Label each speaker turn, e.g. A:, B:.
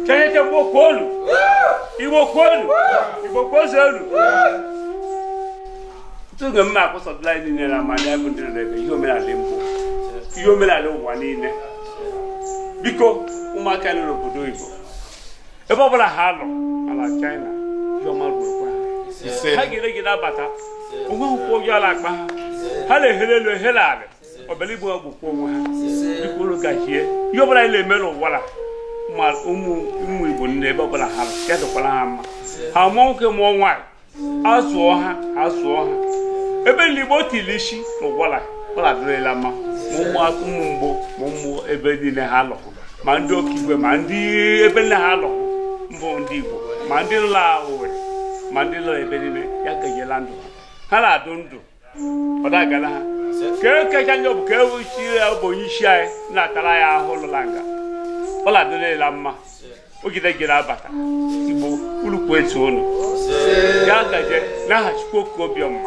A: Chineke, Igbo kwenu, Igbo kwenu, Igbo kwezuenu. Tụge mma akwụsọdụla anyị niile na amanya bụ ndị nọ ebe ihe omenala mbụ, ihe omenala ụwa niile. Biko, ụmụaka nọ n'obodo oyibo, ebe ọbụla ha nọ, ala China, ihe ọma rurukwa ha. Ha ga-ere gị nabata onwe ha, kwụ ụgwọ ala akpa ha, ha na-ehere elu ehere ala ọbịa igbo ha gbukwa onwe ha. Biko, unu gahie ihe ọbụla anyị na-eme n'ụwa na ma ụmụ ụmụ Igbo niile, ebe ọbụla ha nọ, ya dịkwara ha mma. Ha mụọ nwoke, mụọ nwaanyị, a zụọ ha, ha zụọ ha ebe ndị Igbo tiri isi n'ụwa na ọla dịrịla mma, ma ụmụ ụmụ mgbo, ma ụmụ ebe niile ha nọ, ma ndị Okigwe, ma ndị ebe niile ha nọ mbụ ndị Igbo, ma ndị nọ Owerri, ma ndị nọ ebe niile, ya gajela ndụ ha, ha na-adụ ndụ ọ dagala ha ka ekecha njọ bụ ka ewuchi ya bụ onye isi anyị na-atara ya ahụ lụla nga ọla dịrịla mma ogide gị na-abata. Igbo ulukwu etu unu ya gaje n'aha Chukwu Okike Obiọma.